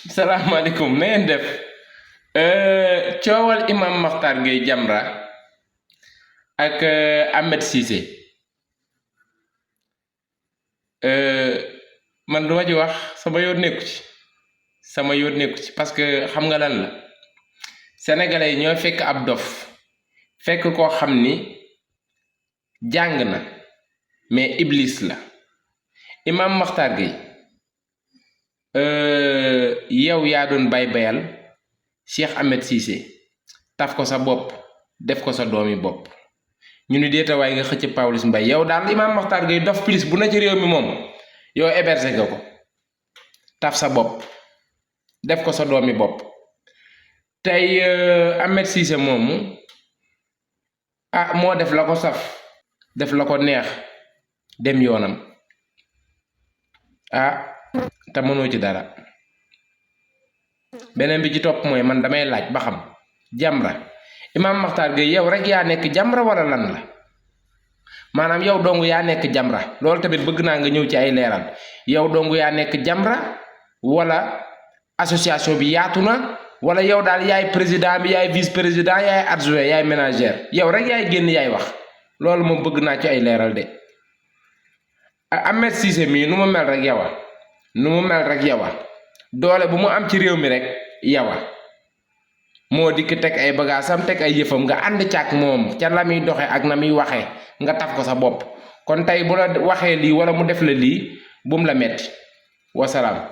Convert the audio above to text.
salaamaaleykum na ngeen def coowal imam Makhtar Gueye Jamra ak Ahmed Cissé man duma ci wax sama yoon nekku ci parce que xam nga lan la sénégalais yi ñoo fekk ab dof fekk koo xam ni jàng na mais iblis la imam Makhtar Gueye yow yaa doon bayal Cheikh Ahmed Cissé taf ko sa bopp def ko sa doomi bopp ñu ni déeta waaye nga xëcc Pawlish Mbaye yow daal imam Makhtar Gueye dof plus bu na ci réew mi moom yow hébergé nga ko taf sa bopp def ko sa doomi bopp tey Ahmed Cissé moomu moo def la ko saf def la ko neex dem yoonam te mënoo ci dara beneen bi ci topp mooy man damay laaj ba xam Jamra imam Makhtar Gueye yow rek yaa nekk Jamra wala lan la maanaam yow dong yaa nekk Jamra loolu tamit bëgg naa nga ñëw ci ay leeral yow dong yaa nekk Jamra wala association bi yaatu na wala yow daal yaay président bi yaay vice président yaay adjoint yaay ménagère yow rek yaay génn yaay wax loolu moom bëgg naa ci ay leeral de Ahmed Cissé mii nu mu mel rek yawa doole bu mu am ci réew mi rek yawa moo dikk teg ay bagaasam teg ay yëfam nga ànd càkk moom ca la muy doxe ak na muy waxee nga taf ko sa bopp kon tey bu la waxee lii wala mu def la lii bum la metti wasalaam